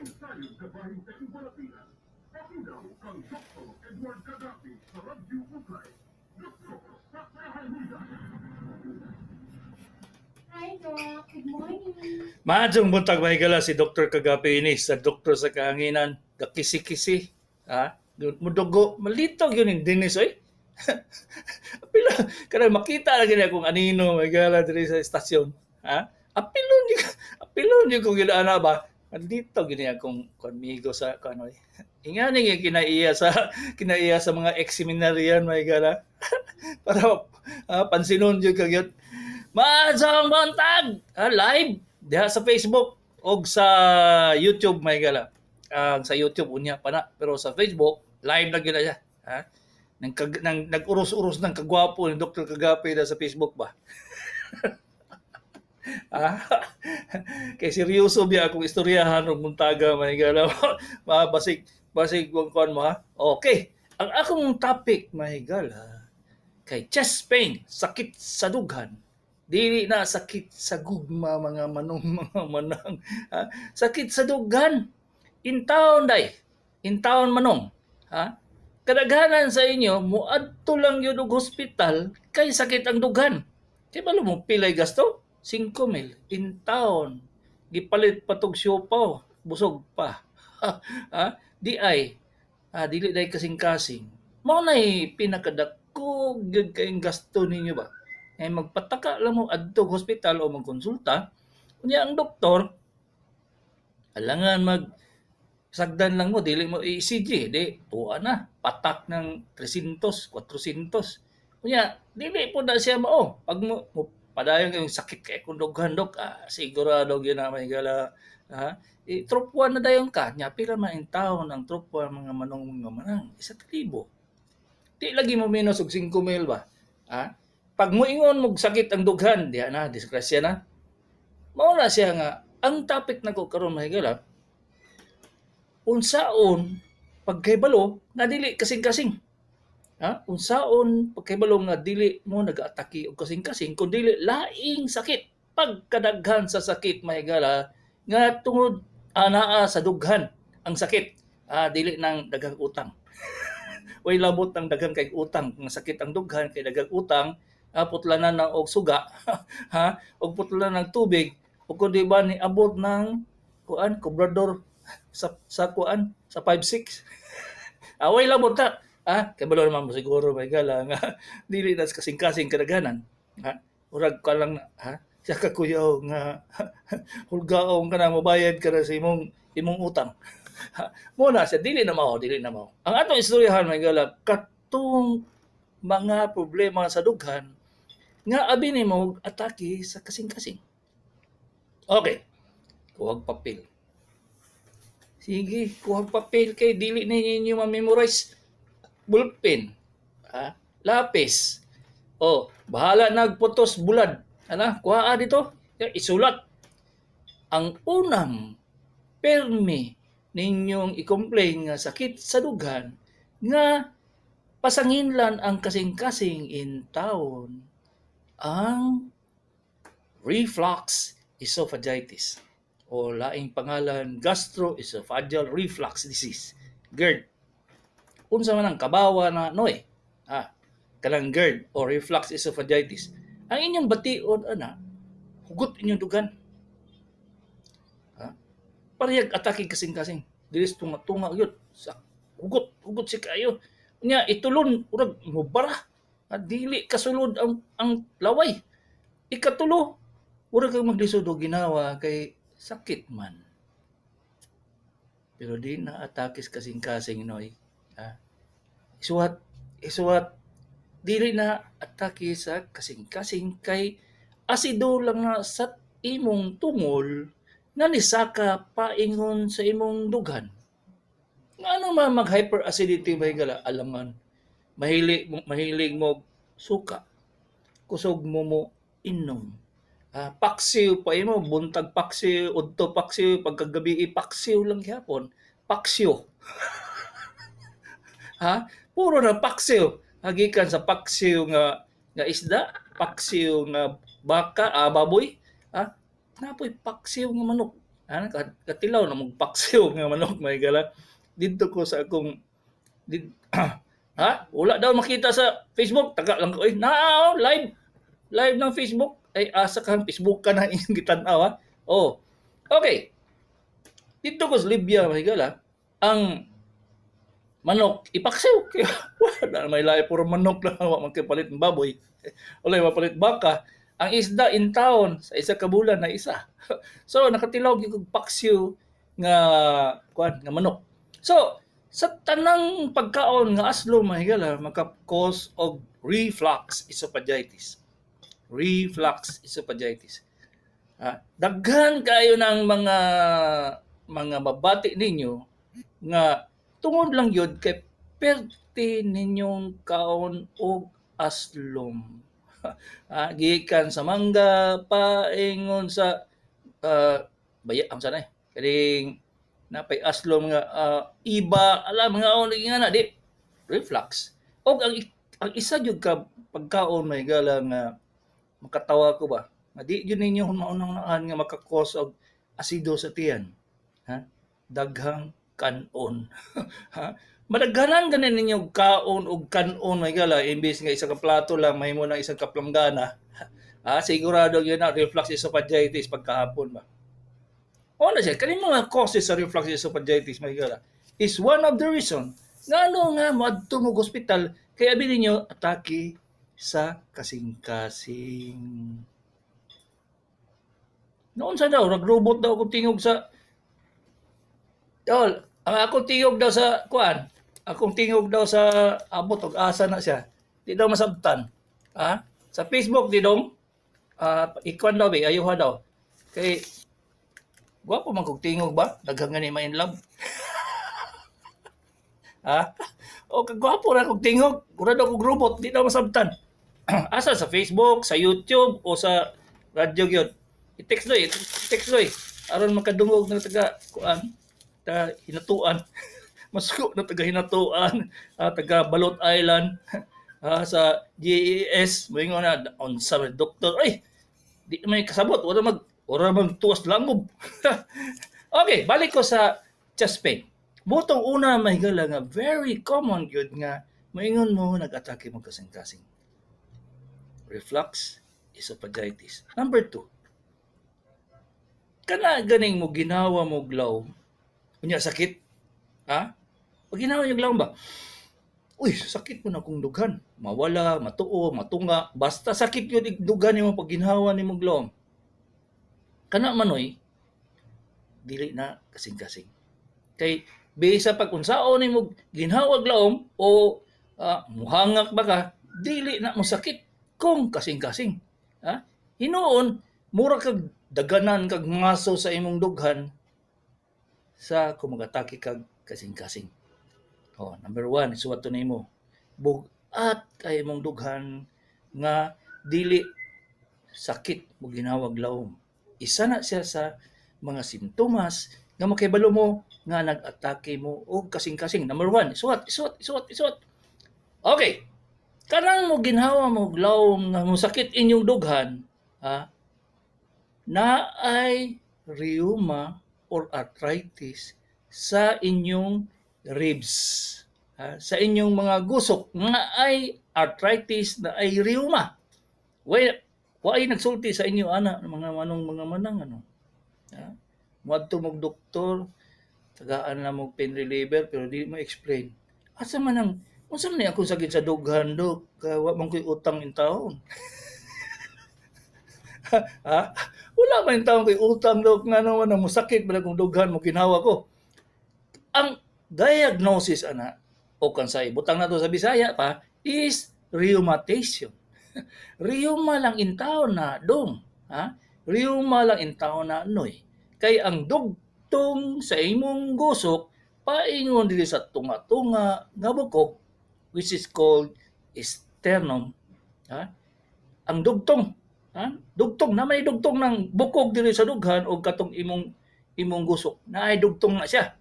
Hi, Doc. Good morning. Maayong buntag, mga higala. Si Dr. Kagapi ini sa Doktor sa Kahanginan, gakisi-kisi, ha? Mudugo, malito gyud ning Dennis oy. Pila kada makita lagi na kung anino, mga higala, diri sa estasyon, ha? Apilon gyud ko gina ba? Malito gyud ni akong amigo sa kuan oy. Ingani nga kinaiya sa mga ex-seminarian, mga higala. Para pansinon gyud ka gyud. Maayong buntag! Live diha sa Facebook og sa YouTube, mga higala. Ang sa YouTube unya pa na, pero sa Facebook live na gyud na siya. Ha? Nang nag-uros-uros ng kagwapo ni Dr. Kagapi na sa Facebook ba? Ah, kay seryoso biya akong istoryahan og buntaga, mga higala. Ma basig basig wag kuan mo ha. Okay. Ang akong topic, mga higala, kay chest pain, sakit sa dughan. Dili na sakit sa gugma, mga manong, mga manang. Ha? Sakit sa dughan. In town day. In town manong. Ha? Kadaghanan sa inyo muadto lang yun og hospital kay sakit ang dughan. Kay balo mo pilay gasto? 5 mil in town. Gipalit pa tog siopaw, busog pa. Ha? Di ay dili day kasing-kasing. Mao nay pinakadako gyud kayong gasto ninyo ba? Ay magpataka lang mo adto hospital o magkonsulta, unya ang doktor alangan mag sagdan lang mo, dili mo ECG, di tuwa na patak ng 300, 400. Unya dili po na siya mao pag mo padayon kayong sakit kay kung dughan, dok, sigurado gyud na may gala, ha, e, trupuan na dayon ka nya. Pila man in taon ang trupuan, mga manong, mga manang? 1,000. Di lagi mo menos og 5 mil ba, ha? Pag moingon mo sakit ang dughan, diha na disgrasya na. Mao na siya nga ang topic nako karon, mga higala, unsaon pagkahibalo nga dili kasing-kasing. Ha? Unsaon pagkahibalo nga dili mo nagaatake og kasing-kasing kun dili laing sakit. Pagkadaghan sa sakit, mga higala, nga tungod anaa sa dughan ang sakit, dili nang daghang utang. Way labot ng daghang kay utang nga sakit ang dughan kay daghang utang, putlanan ng og suga, ha, og putlanan ng tubig, o kun di ba ni abot ng kuan kobrador sa kuan sa 5-6. Away labot ta, ha? Kay balo naman mo siguro, may gala, nga dili na kasing-kasing kadaghanan, ha? Murag ka lang, ha, siya ka kuyaw nga hulgaong ka na mobayad ka na sa imong utang. Mo na siya, dili na mao, dili na mao. Ang atong istoryahan, may gala, katong mga problema sa dughan nga abi nimo atake sa kasing-kasing. Okay. Kuhag papel. Sige, kuhag papel kay dili na ninyo ma-memorize. Ballpen. Ha? Lapis. Oh, bahala nagputos bulad. Ana, kuha dito. Isulat. Ang unang permi ninyong i-complain nga sakit sa dughan nga pasanginlan ang kasing-kasing in town, ang reflux esophagitis o laing pangalan gastroesophageal reflux disease, GERD. Unsa man ang kabawa na noy? Ah, kanang GERD o reflux esophagitis. Ang inyong bation ana, hugot inyong dugan. Ha? Parehag atake kasing-kasing. Dili tunga-tunga gyud. Sa hugot, hugot si kayo. Nya itulon urag mubara. Dili kasulod ang laway. Ikatulo, murag kang maglisod og ginawa kay sakit man. Pero di na atakis kasing-kasing noy. Ha? Isuwat, isuwat, dili na atake sa kasing-kasing kay asido lang na sa imong tungol nga nisaka paingon sa imong dughan. Nga ano man mag hyperacidity ba, higala? Alangan. Mahilig mo suka. Kusog mo mo inom. Paksiw pa imo, buntag paksiw, udto paksiw, pagkagabi paksiw lang gyapon. Paksiw. Ha? Puro na paksiw. Hagikan sa paksiw nga nga isda, paksiw nga baka, baboy, ha? Napoy paksiw nga manok. Ana katilaw na mong paksiw nga manok, mga higala. Didto ko sa akong ha? Wala daw makita sa Facebook. Taga lang ko. Eh, naa, oh, live. Live ng Facebook. Ay, asa kang Facebook ka na inyong gitan-aw, ha? Oh. Okay. Didto ko sa Libya, mga higala. Ang manok, ipaksiw. Kaya, wala na may lahi. Puro manok lang. Wa man kay palit ng baboy. Wala mapalit baka. Ang isda in town sa isa ka bulan na isa. So nakatilaw gyud kog paksiw nga kuan nga manok. So sa tanang pagkaon nga aslom, mga higala, maka-cause og reflux esophagitis. Reflux esophagitis. Ah, daghan kayo ng mga mabati ninyo nga tungod lang yun kay perti ninyong kaon og aslom. Ah, gikan sa mangga, paingon sa baya ang sanay. Kaning napay aslom nga iba, alam mga on nga na di reflux. Og ang isa gyud ka pagkaon, mga higala, nga makatawa ko ba? Nga di gyud ninyo maunang-unaan nga maka-cause og asido sa tiyan. Ha? Daghang kanon. Ha? Madaghanan ganin ninyo kaon og kanon, mga higala, imbes nga isa ka plato lang mahimo na isang kaplanggana. Ha, sigurado yun na reflux esophagitis pagkahapon ba. O na siya, kaning mga causes sa reflux esophagitis, mga higala, is one of the reason nga ano nga moadto mo ospital kay abi ninyo atake sa kasing-kasing. Noon sa daw, nagrobot daw akong tingog sa Dol, ang akong tingog daw sa kuan, akong tingog daw sa abot og asa na siya. Di daw masabtan. Ha? Sa Facebook di dong ikuan daw be, ayuha daw. Kay gwapo man kog tingog ba? Daghang gani ma in love. Ha? O kagwapo ra kog tingog, mura daw kog robot, di daw masabtan. Asa sa Facebook, sa YouTube o sa radyo gyud. I-text doy, i-text doy. Aron makadungog ng taga kuan, taga Hinatuan. Masuko na taga Hinatuan, taga Balot Island, sa GES, moingon na on sa doktor. Ay, di may kasabot, wala mag tuwas langob. Okay, balik ko sa chest pain. Butong una, mga higala, nga very common gyud nga moingon mo nag-atake mo kasing-kasing. Reflux esophagitis. Number 2. Kana ganing mo ginawa mo glaw, unya sakit, ha? Pag ginawa yung glaw ba? Uy, sakit mo na kung dughan. Mawala, matuo, matunga, basta sakit yun dughan nimo pag ginawa nimo glaw. Kana manoy, dili na kasing-kasing. Kay bisa pag unsaon nimo ginhawa glaom o muhangak ba ka, dili na mo sakit kung kasing-kasing. Ha? Hinuon, mura kag daganan kag ngaso sa imong dughan sa kung magatake kag kasing-kasing. Oh, number 1, isuwat to nimo. Bug-at kay imong dughan nga dili sakit mo ginawag lawom. Isa na siya sa mga sintomas nga makibalo mo nga nag-atake mo og kasing-kasing. Number 1, isuwat, isuwat, isuwat, isuwat. Okay. Kanang mo ginhawa mo lawom nga mo sakit inyong dughan, ha? Na ay rheuma or arthritis sa inyong ribs, ha? Sa inyong mga gusok nga ay arthritis na ay rheuma. Way wa ay nagsulti sa inyo ana mga manong mga manang ano. Ha? Moadto mog doktor, tagaan na mog pain reliever pero di mo explain. Asa man ang unsa man ni akong sakit sa dughan, dok? Wa man ko'y utang in taon. Ha? Wala man in taon ko'y utang, dok, ngano man ang mosakit man akong dughan mo ginhawa ko. Ang diagnosis ana o kan sa ibutang nato sa Bisaya pa is rheumatism. Rheuma lang in taon na dong, ha? Rheuma lang in taon na noy. Kay ang dugtong sa imong gusok paingon diri sa tunga-tunga nga bukog, which is called sternum, ha? Ang dugtong, ha? Dugtong na may dugtong ng bukog diri sa dughan og katong imong gusok. Naay dugtong na siya.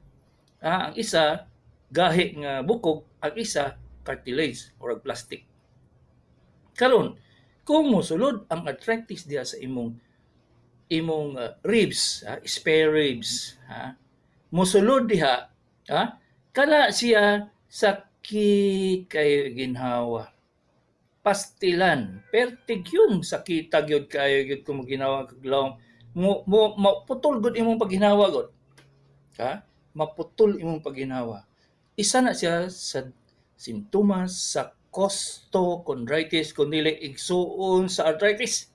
Ha? Ang isa gahi nga bukog, ang isa cartilage or plastic. Karon, kung mosulod ang arthritis diha sa imong imong ribs, ha, spare ribs, ha. Mosulod diha, ha? Kana siya sakit kayo ginhawa. Pastilan, pertig yung sakita gyud kayo gyud kung maginawa kag lawom. Mo, mo maputol gud imong paginawa gud. Ha? Maputol imong paginawa. Isa na siya sa simptomas sa costochondritis, kung dili igsuon sa arthritis.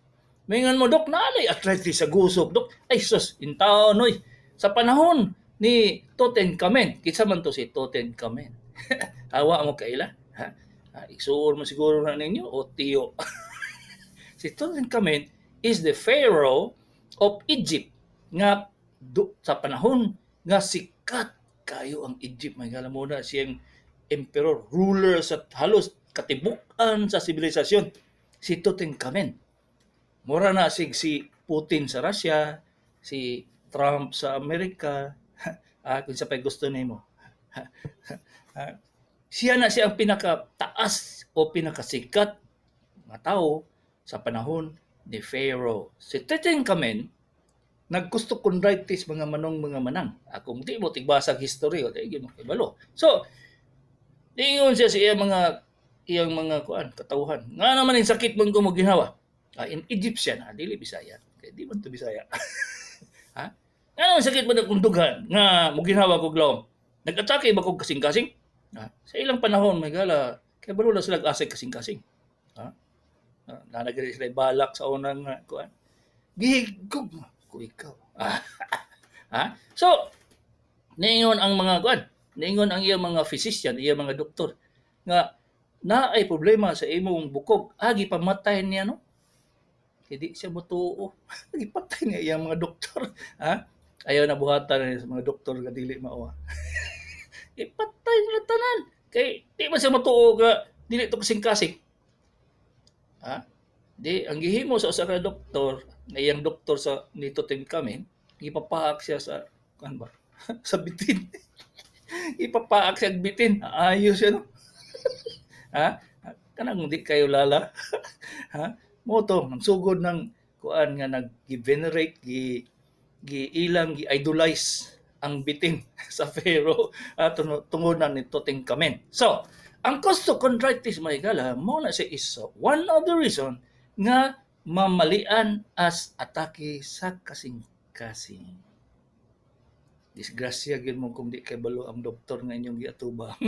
Mingon mo, "Dok, naay arthritis sa gusok, Dok." Ay sus, intaon oy. Sa panahon ni Tutankhamen, kinsa man to si Tutankhamen? Awa mo kaila? Ha? Ha? Igsuon mo siguro na ninyo o tiyo. Si Tutankhamen is the pharaoh of Egypt nga sa panahon nga sikat kayo ang Egypt. May mo na siyang emperor, ruler sa halos katibuk-an sa sibilisasyon, si Tutankhamen. Mura na si Putin sa Russia, si Trump sa Amerika, kung sa pa'y gusto nimo. Siya na siya ang pinakataas o pinakasikat nga tao sa panahon ni Pharaoh. Si Tutankhamen, nag-costochondritis, mga manong, mga manang. Kung di mo tigbasag history, o di mo kibalo. So, niingon siya sa iyang mga kuan katawhan. "Nga naman yung sakit mong ko ginawa." In Egyptian, ha, dili Bisaya. Kay di man to Bisaya. Ha? "Nga naman sakit mo na kong dughan nga mo ginhawa kog lawom. Nag-atake ba kog kasing-kasing?" Ha? Sa ilang panahon, may gala, kay balo na sila asay kasing-kasing. Ha? Ha? Sila balak sa unang kuan. "Gihigog ko ikaw." Ha? So, niingon ang mga kuan, niingon ang iyang mga physician, iyang mga doktor, nga naay problema sa imong bukog, agi pamatay niya, no? Hindi siya motuo. Gipatay niya iyang mga doktor. Ha? Ayaw na buhatan sa mga doktor nga dili mao. Ipatay nila tanan. Kay di man siya matuo nga dili to kasing-kasing. Ha? Di ang gihimo sa usa ka doktor, nga iyang doktor sa ni Tutankhamen, gipapaak siya sa kan ba? Sa bitin. Ipapaak siya bitin. Ayos siya, no? Ha? Kanang di kayo lala. Ha? Mo to nagsugod ng kuan nga nag-venerate, gi gi ilang gi-idolize ang bitin sa pharaoh tungod na ni Tutankhamen. So, ang costochondritis, mga higala, mo na siya is one of the reason nga mamalian as atake sa kasing-kasing. Disgrasya gyud mo kung di kay balo ang doktor nga inyong giatubang.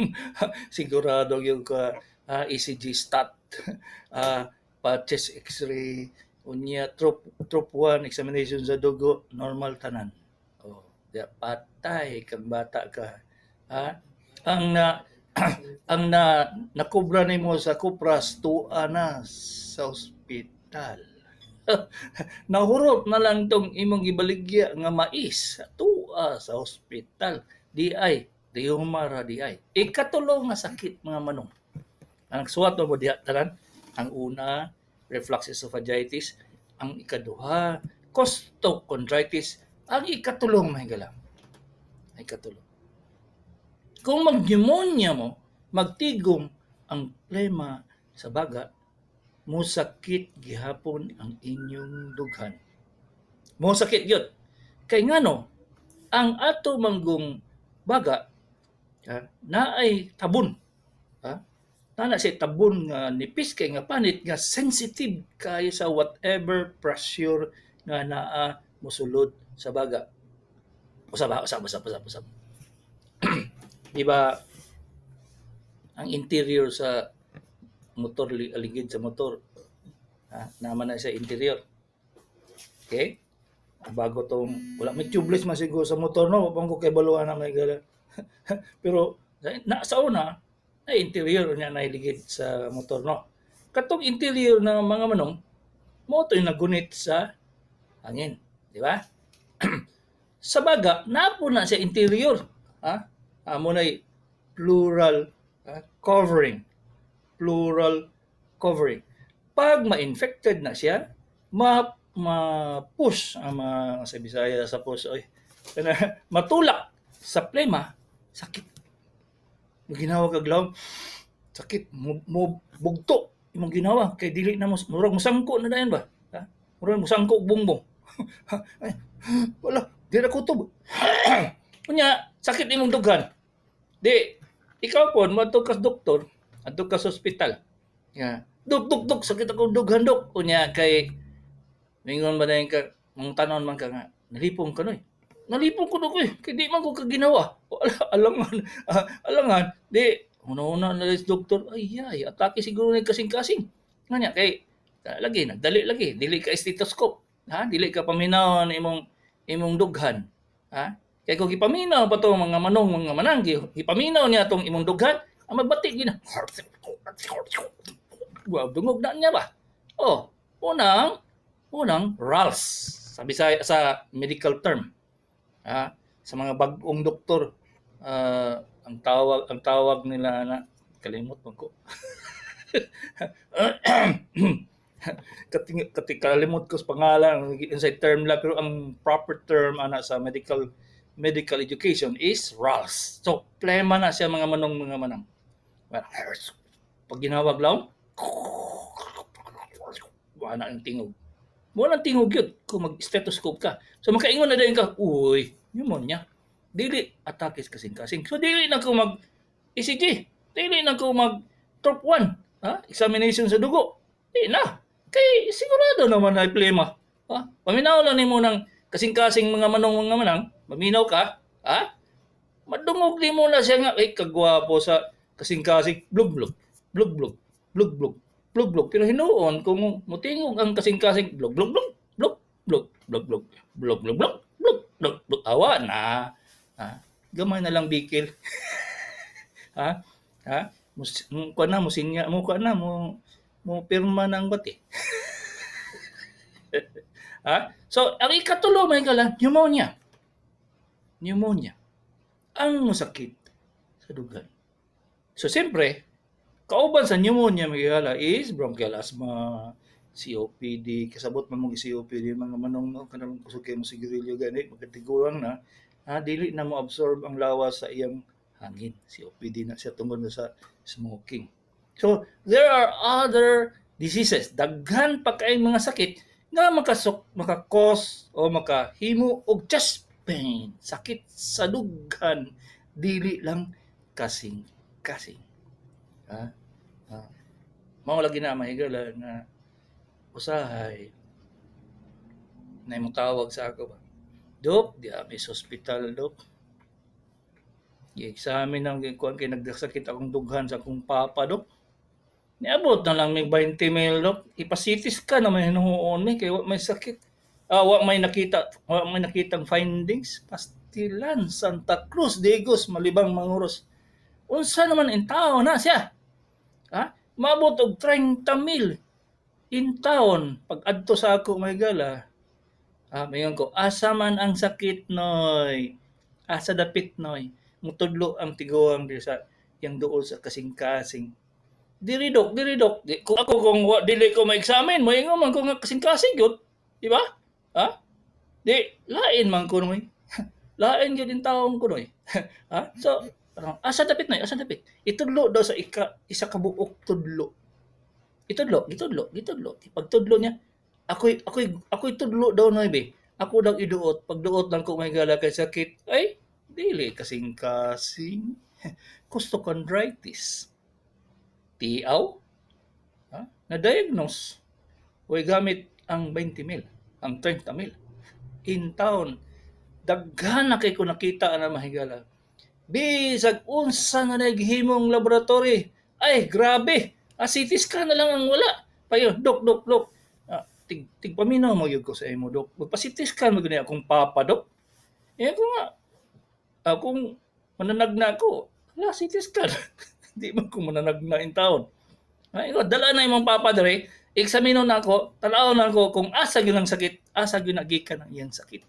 Sigurado gyud ka ECG stat, pa chest x-ray, unya trop 1 examination sa dugo, normal tanan. Oh, di patay kang bata ka. Ha? Ang na nakobra nimo sa kupras, tua na sa ospital. Nahurot na lang tong imong gibaligya nga mais, tua sa ospital. Di ay, di humara di ay. Ikatulo nga sakit, mga manong. Ang suwat mo diha tanan, ang una, reflux esophagitis, ang ikaduha, costochondritis, ang ikatulong, mga higala. Ang ikatulo. Kung mag-pneumonia mo, magtigom ang plema sa baga, musakit gihapon ang inyong dughan. Mosakit gyud. Kay ngano, ang ato manggong baga, ha, naay tabon. Ha? Naa siya tabon nga nipis kay nga panit nga sensitive kayo sa whatever pressure nga naa mosulod sa baga. Usab ha, usab, usab, usab, usab. Di ba ang interior sa motor, aligid sa motor, ha, naman na sa interior. Okay? Bago tong wala may tubeless man siguro sa motor, no, pang ko kay baluan na may gala. Pero na, sa una ay interior niya na iligid sa motor, no. Katong interior ng mga manong mo to yung nagunit sa hangin, di ba? Sa baga, napo na sa interior, ha? Amo na pleural, ha, covering. Pleural covering. Pag ma-infected na siya, ma ma-push ang mga sa Bisaya sa push oy. Matulak sa plema, sakit. Ginawa kag lawom, sakit mo, mo bugto imong ginawa kay dili na mo, murag musangko na dayon ba? Ha? Murag musangko og bongbong. Wala, di na kutob. Unya, sakit imong dughan. Di, ikaw po, moadto ka sa doktor, adto ka sa ospital. Ya. "Dok, dok, dok, sakit akong dughan, dok." Unya, kay, mingon ba na ka, mangtanon man ka nga, "Nalipong ka, noy." "Nalipong ko, dok, eh. Kay di man ko kaginawa." Wala, alangan, alangan, di, una-una na sa doktor, "Ay, ay, atake siguro ni kasing-kasing." Nga kay, lagi, nagdali lagi, dili ka stethoscope. Ha? Dili ka paminaw imong imong dughan. Ha? Kay kung gipaminaw pa to, mga manong, mga manang, gipaminaw niya tong imong dughan, ang magbati gina. Wow, dungog na niya ba? Oh, unang unang rales sabi sa medical term. Ha? Sa mga bag-ong doktor, ang tawag nila na, kalimot man ko. Kati, kati kalimot ko sa pangalan sa term la, pero ang proper term ana sa medical medical education is rales. So, plema na siya, mga manong, mga manang. Pag ginawag lang, wala ang tingog. Wala ang tingog yun kung mag-stethoscope ka. So makaingon na din ka, "Uy, pneumonia. Dili atake sa kasing-kasing." So dili na ko mag ECG. Dili na ko mag trop 1. Ha? Examination sa dugo. Di na. Kay sigurado naman na plema. Ha? Paminaw lang nimo ng kasing-kasing, mga manong, mga manang, maminaw ka, ha? Madungog di mo na siya nga, ay kagwapo sa kasing-kasing, blug blug, blug blug, blug blug, blug blug. Pero hinuon kung mutingog ang kasing-kasing, blug blug blug, blug blug, blug blug, blug blug blug, blug blug blug, awa na. Ha? Gamay na lang bikil. Ha? Ha? Mus, mo na, musinya, mo na, mo, mo pirma na ang bati. Ha? So, ang ikatulo, may kala, pneumonia. Pneumonia. Ang masakit sa dughan. So, siyempre, kauban sa pneumonia, may kala, is bronchial asthma, COPD, kasabot man mo COPD, mga manong, no, kanang kusog kay mo sigarilyo gani, magkatiguang na, ha, dili na mo absorb ang lawas sa iyang hangin. COPD na siya tungod na sa smoking. So, there are other diseases. Daghan pa kay mga sakit nga makasok, maka-cause o makahimo og chest pain, sakit sa dughan, dili lang kasing-kasing. Ha? Ha? Mao lagi na, mahigala, nga usahay na imong tawag sa ako ba. "Dok, di ami sa ospital, dok. Gi-examine ang kuan kay nagdasakit akong dughan sa akong papa, dok. Niabot na lang may 20 mil, dok. Ipa-CT scan na may hinuon mi kay wa may sakit. Ah, wa may nakita, wa may nakitang findings." Pastilan, Santa Cruz, Digos, Malibang, Manguros. Unsa naman in tao na siya? Ha? Maabot og 30 mil in town. Pag adto sa ako, may gala. Ah, mayon ko, "Asa man ang sakit, noy? Asa dapit, noy?" Mutudlo ang tiguang diri sa yang duol sa kasing-kasing. "Diri, dok, diri, dok." Di, kung ako kung wa, dili ko ma-examine, moingon man ko nga kasing-kasing gyud. Di ba? Ha? Di, lain man ko, noy. Lain gyud in taong ko, noy. Ha? So, parang, "Asa dapit, noy? Asa dapit?" Itudlo daw sa ika, isa ka buok tudlo. Itudlo, gitudlo, gitudlo. Pagtudlo niya, Ako'y tudlo daw, noy, be." Ako daw iduot. Pagduot lang ko, may gala, kay sakit. Ay, dili kasing-kasing. Costochondritis. Tiaw? Ha? Na-diagnose. Way gamit ang 20 mil, ang 30 mil. In town, daghan na kay ko nakita na, mahigala. Bisag unsa nga naghimong laboratory. Ay, grabe. Ah, CT scan na lang ang wala. Payo, "Dok, dok, dok. Ah, tig, tig paminaw mo gyud ko sa imo, dok. Magpa-CT scan mo gani akong papa, dok." Eh, ako nga, kung mananagna ako, wala CT scan. Di man ko mananagna in town. Ay, ikaw, dala na imong papa dere, eksamino na ako, tanaw na ako kung asa gyud ang sakit, asa gyud nagikan ang iyang sakit.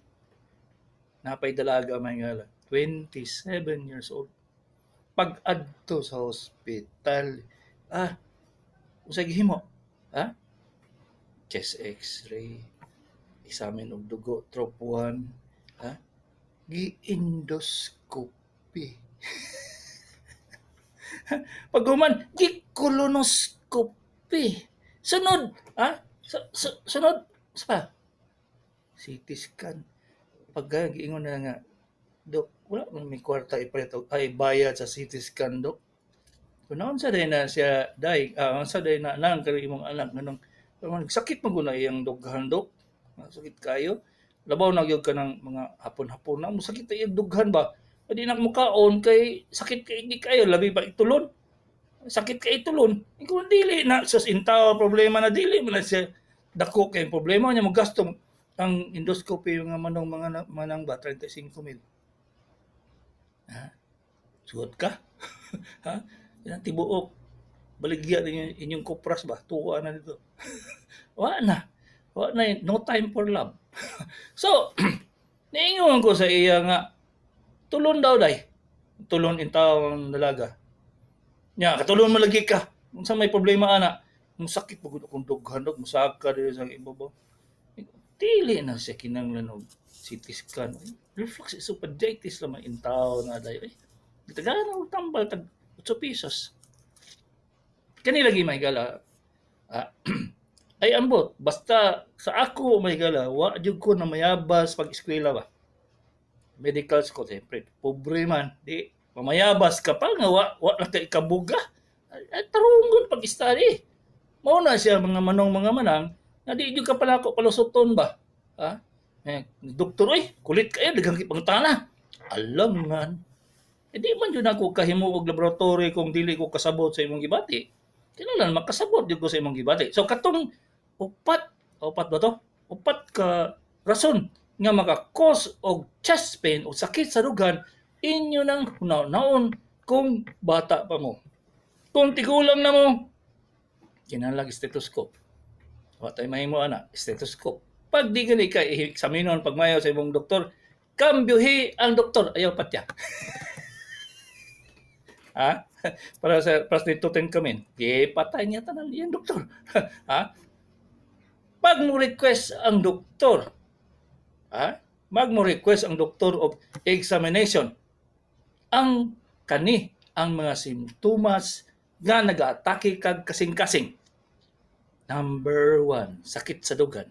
Napay dalaga, may ngala, 27 years old. Pag adto sa hospital, ah, unsay gihimo? Ha? Chest X-ray, examine og dugo, trop 1, ha? Gi-endoscopy. Pag human, gi-colonoscopy. Sunod, ha? Sunod, sa pa? CT scan. Pag giingon na nga, "Dok, wala man may kwarta ipalit ay bayad sa CT scan, Dok." Kung naunsa day na siya, day, unsa day na nang kay imong anak, nganong sakit man gud na iyang dughan, Dok? Sakit kayo. Labaw na gyud ka ng mga hapon-hapon na, mo sakit ta iyang dughan ba? Di na mukaon kay sakit kay di kayo, labi pa itulon. Sakit kay itulon. Ikaw dili na sa intaw problema na, dili man na siya dako kay problema niya mogasto ang endoscopy, mga manong mga manang ba, 35 mil. Ha? Suot ka? Ha? Yan tibuok. Baligya ninyo inyong kopras ba? Tuwa na dito. Wa na. Wa na, no time for love. So, niingon ko sa iya nga tulon daw day. Tulon intaw ang dalaga. Nya, katulon mo lagi ka. Unsa may problema ana? Ang sakit pagod akong dughan, dog, musaka diri sa ibabaw. Dili na siya kinahanglan og CT scan. Reflux esophagitis lang man intaw na day. Ay, gitagaan og tambal tag 8 pesos. Kani lagi, may gala. Ay ambot, basta sa ako, may gala, wa jud ko na mayabas pag eskwela ba. Medical school, siyempre, pobre man, di mamayabas ka pa nga wa na kay kabuga. Ay, tarungon pag study. Mao na siya, mga manong mga manang, na di jud ka pala ako palusuton ba. Ha? Eh, doktor oy, kulit kayo, daghang pangtana. Alam man. Eh, di man jud ako kahimo og laboratory kung dili ko kasabot sa imong gibati. Kinahanglan makasabot jud ko sa imong gibati. So katong upat, upat ba to? Upat ka rason nga maka-cause og chest pain o sakit sa dughan, inyo nang hunaon kung bata pa mo. Kung tigulang na mo, kinahanglan stethoscope. Wa tay mahimo ana, stethoscope. Pag di gani ka i-examinon pagmayo sa imong doktor, kambyuhi ang doktor, ayaw patya. Ha? Para sa Tutankhamen, gipatay niya tanan iyang doktor. Ha? Pag mo request ang doktor, ha? Mag mo request ang doktor og examination, ang kani ang mga simptomas nga nagaatake kag kasing-kasing. Number 1, sakit sa dugan.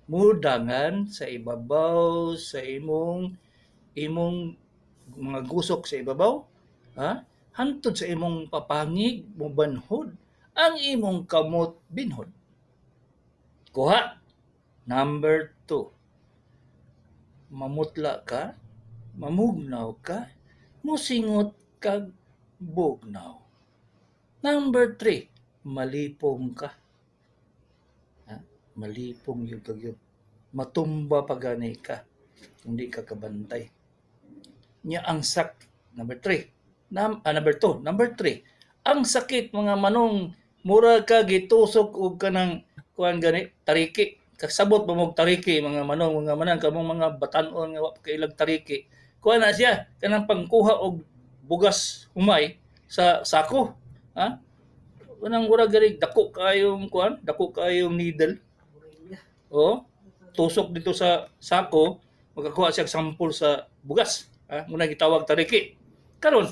Mudangan sa ibabaw sa imong imong mga gusok sa ibabaw, ha? Hantod sa imong papangig mobanhod ang imong kamot binhod. Kuha. Number 2, mamutla ka, mamugnaw ka, musingot kag bugnaw. Number 3, malipong ka. Ha? Malipong yun kag yun. Matumba pa gani ka kung di ka kabantay. Nya ang sak number 3. Number 2, number 3. Ang sakit, mga manong, mura ka gitusok og kanang kuan gani, tariki. Kasabot ba mo tariki, mga manong mga manang, kamong mga batan-on nga wa pa kailag tariki? Kuan na siya, kanang pangkuha og bugas humay sa sako, ha? Kanang mura gani dako kayong kuan, dako kayong needle. O tusok dito sa sako, makakuha siya sample sa bugas, ha? Muna gitawag tariki. Karon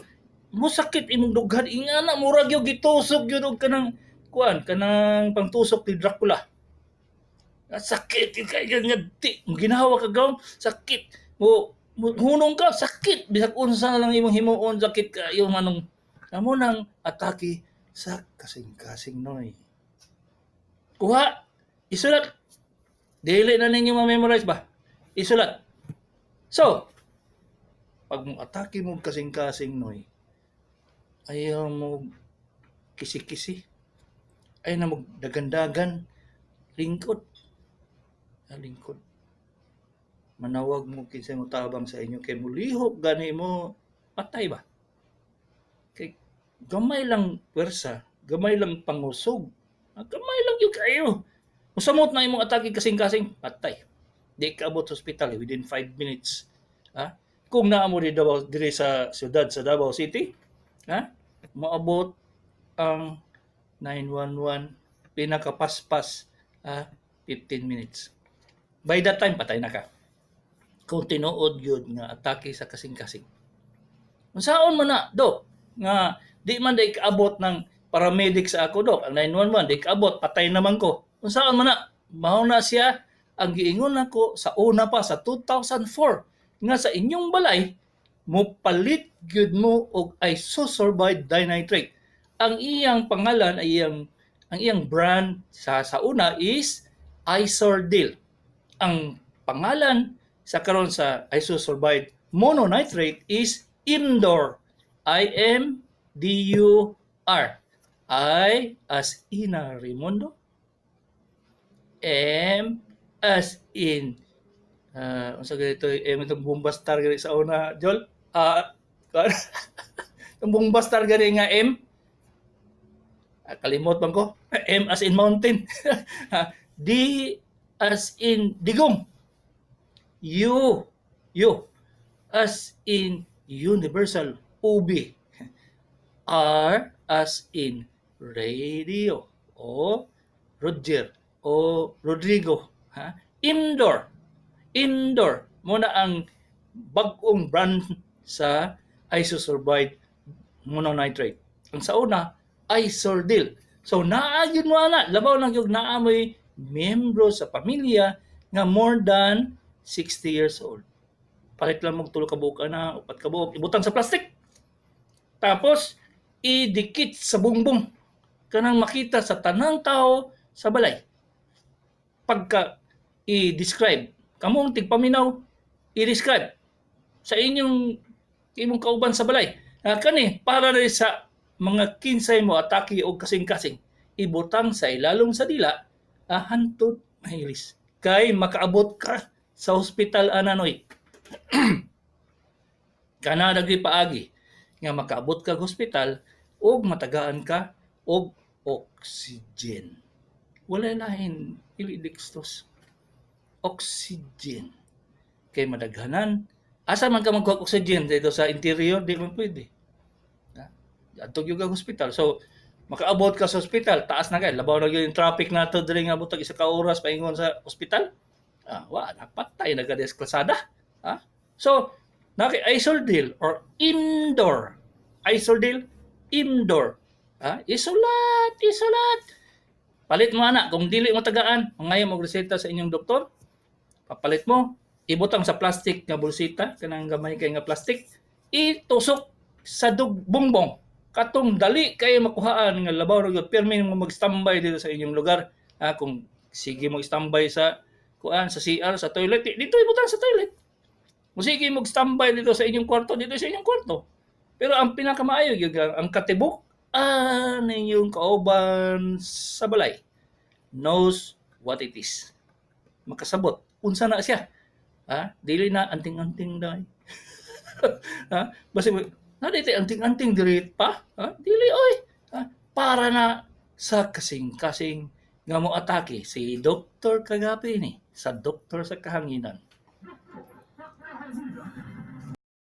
musakit imong dughan ingana, murag gyud gitusok gyud og kanang kuan, kanang pangtusok ni Dracula. Sakit gyud kay nga di ginawa ka gawm, sakit mo, hunong ka, sakit, bisag unsa lang imong himuon, sakit kayo, manong. Amo nang atake sa kasing-kasing, noy. Kuha, isulat. Dili na ninyo ma-memorize ba, isulat. So pag mo atake mo kasing-kasing, noy, ayaw mo kisi-kisi, ay na mo dagandagan, lingkod. Lingkod, manawag mo kinsa mo tabang sa inyo kay mulihok gani mo, patay ba, kay gamay lang pwersa, gamay lang pangusog, gamay lang gyud kayo. Musamot na imong atake kasing-kasing, patay. Di ka abot sa ospital within 5 minutes, ha? Kung naa mo di Davao, diri sa siyudad sa Davao City, ha, moabot ang 911 pinakapaspas, ha, 15 minutes. By that time patay na ka kung tinuod gyud nga atake sa kasing-kasing. Unsaon man na, Dok, nga di man day kaabot ng paramedic sa ako, Dok, ang 911 di kaabot, patay naman ko? Unsaon man na? Mao na siya Ang giingon nako sa una pa sa 2004 nga sa inyong balay mo palit gyud mo og isosorbide dinitrate. Ang iyang pangalan ay iyang ang iyang brand sa una is Isordil. Ang pangalan sa karon sa isosorbide mononitrate is Imdur. I M D U R. I as Ina Raimundo. M as in unsa ganito M itong bombastar gani sa una, Jol? Itong bombastar gani nga M. Kalimot man ko. M as in mountain. D as in digong. U U as in universal UB. R as in radio o Roger o Rodrigo. Ha? Imdur. Imdur. Muna ang bag-ong brand sa isosorbide mononitrate. Ang sa una, Isordil. So naa gyud mo ana, labaw lang gyud naa mo'y miyembro sa pamilya nga more than 60 years old. Palit lang mong tulo ka buok ana, upat ka buok, ibutang sa plastic. Tapos idikit sa bungbong kanang makita sa tanang tao sa balay. Pagka i-describe, kamong tigpaminaw, i-describe sa inyong imong kauban sa balay. Kani para rin sa mga kinsay mo atake og kasing-kasing, ibutang sa ilalom sa dila, hantod mahilis. Kay makaabot ka sa hospital ananoy. Kana daghi paagi nga makaabot ka hospital og matagaan ka og oxygen. Wala lahin dili dextrose. Oxygen. Kay madaghanan, asa man ka magkuha oxygen dito sa interior, di man pwede. Adto gyud kag hospital. So makaabot ka sa hospital, taas na kay labaw na gyud yung traffic nato diri nga butag isa ka oras paingon sa hospital. Wa na, patay na ka sa kalsada. Ha? So naki Isordil or Imdur. Isordil, Imdur. Ha? Isulat, isulat. Palit mo ana kung dili mo tagaan, mangayo mo reseta sa inyong doktor. Papalit mo, ibutang sa plastic nga bulsita, kanang gamay kay nga plastic, itusok sa bongbong. Katong dali kay makuhaan nga labaw ra gyud pirmi mo mag-standby dito sa inyong lugar. Kung sige mo standby sa kuan sa CR, sa toilet, dito ibutang sa toilet. Kung sige mo standby dito sa inyong kwarto, dito sa inyong kwarto. Pero ang pinakamaayo gyud ang katibok ninyong kauban sa balay knows what it is. Makasabot unsa na siya. Ha? Dili na anting-anting dai. Ha? Basta na dito anting-anting diri pa, ha? Dili oy. Ha? Para na sa kasing-kasing nga mo atake si Dr. Kagabi ni sa doktor sa kahanginan.